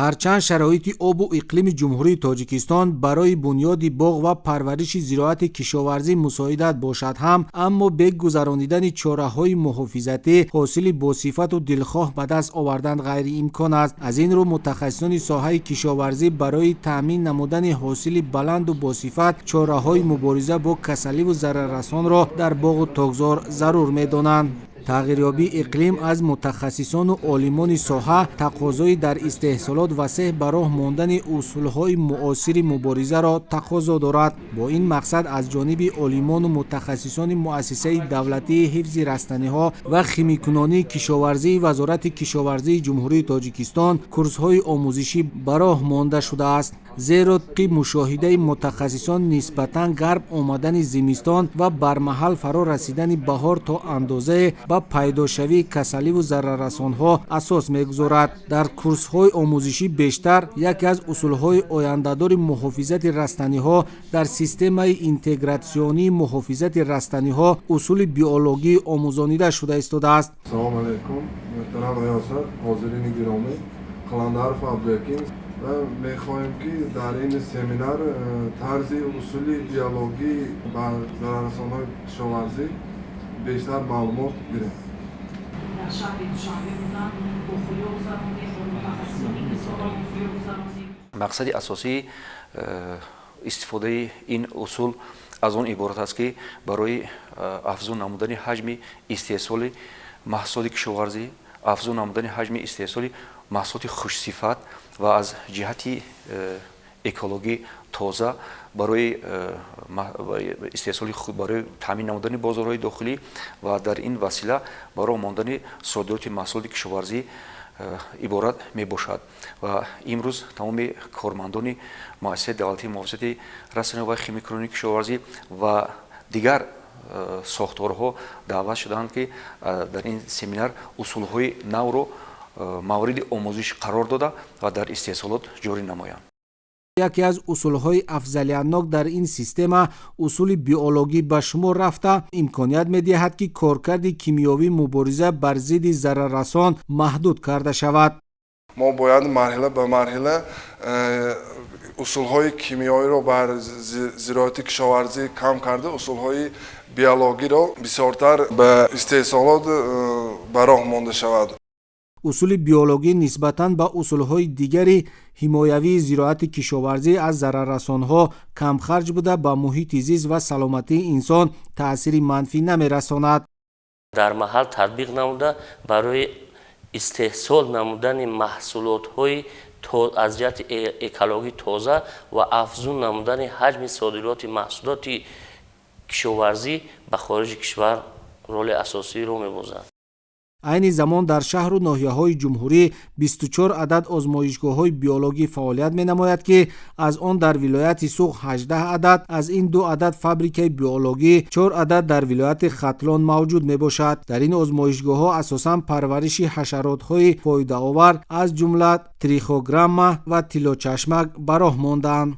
Ҳарчанд шароити обу иқлими Ҷумҳурии Тоҷикистон барои бунёди боғ ва парвариши зироати кишоварзӣ мусоидат бошад ҳам, аммо бе гузаронидани чораҳои муҳофизатӣ ҳосили босифату дилхоҳ ба даст овардан ғайриимкон аст. Аз ин рӯ мутахассисони соҳаи кишоварзӣ барои таъмин намудани ҳосили баланду босифат чораҳои мубориза бо касаливу зараррасонро дар боғу токзор зарур медонанд. Тағйирёбии иқлим аз мутахассисону олимони соҳа тақозои дар истеҳсолот васеъ ба роҳ мондани усулҳои муосири муборизаро тақозо дорад. Бо ин мақсад аз ҷониби олимону мутахассисони Муассисаи давлатии ҳифзи растаниҳо ва химикунонии кишоварзии Вазорати кишоварзии Ҷумҳурии Тоҷикистон курсҳои омӯзишӣ ба роҳ монда шудааст. Зеро тибқи мушоҳидаи мутахассисон нисбатан гарм омадани зимистон ва бармаҳал фаро расидани баҳор то андозае ба пайдошавии касаливу зараррасонҳо асос мегузорад. Дар курсҳои омӯзишӣ бештар яке аз усулҳои ояндадори муҳофизати растаниҳо дар системаи интегратсионии муҳофизати растаниҳо, усули биологӣ омӯзонида шуда истодааст. Салому алайкум, муҳтарам риёсат, ҳозирини гиромӣ. Қаландаров Абдуякин. Мехоҳем, ки дар ин семинар тарзи усули биологӣ ба зараррасонҳои кишоварзӣ бештар маълумот гирем. Дар шаҳри Душанбе будам, вохӯриҳо гузаронем, бо мутахассисони ин соҳа вохӯриҳо гузаронем. Мақсади асосии истифодаи ин усул аз он иборат аст, ки барои афзун намудани ҳаҷми истеҳсоли маҳсулоти кишоварзӣ, афзун намудани ҳаҷми истеҳсоли маҳсулоти хушсифат ва аз ҷиҳати экологӣ тоза, барои истеҳсоли худ, барои таъмин намудани бозорҳои дохилӣ ва дар ин васила ба роҳ мондани содироти маҳсулоти кишоварзӣ иборат мебошад. Ва имрӯз тамоми кормандони Муассисаи давлатии муҳофизати растаниҳо ва химикунонии кишоварзӣ ва дигар сохторҳо даъват шудаанд, ки дар ин семинар усулҳои навро мавриди омӯзиш қарор дода ва дар истеҳсолот ҷорӣ намоянд. Яке аз усулҳои афзалиятнок дар ин система усули биологӣ ба шумор рафта, имконият медиҳад, ки коркарди кимиёвии мубориза бар зидди зараррасон маҳдуд карда шавад. Мо бояд марҳила ба марҳила усулҳои кимиёиро бар зироати кишоварзӣ кам карда, усулҳои биологиро бисёртар ба истеҳсолот ба роҳ монда шавад. Усули биологӣ нисбатан ба усулҳои дигари ҳимоявии зироати кишоварзӣ аз зараррасонҳо камхарҷ буда, ба муҳити зист ва саломатии инсон таъсири манфӣ намерасонад. Дар маҳал татбиқ намуда, барои истеҳсол намудани маҳсулотҳои аз ҷиҳати экологӣ тоза ва афзун намудани ҳаҷми содироти маҳсулоти кишоварзӣ ба хориҷи кишвар роли асосиро мебозад. Айни замон дар шаҳру ноҳияҳои ҷумҳурӣ 24 адад озмоишгоҳҳои биологӣ фаъолият менамояд, ки аз он дар вилояти Суғд 18 адад, аз ин ду адад фабрикаи биологӣ, 4 адад дар вилояти Хатлон мавҷуд мебошад. Дар ин озмоишгоҳҳо асосан парвариши ҳашаротҳои фоидаовар, аз ҷумла трихограмма ва тиллочашмак, ба роҳ мондаанд.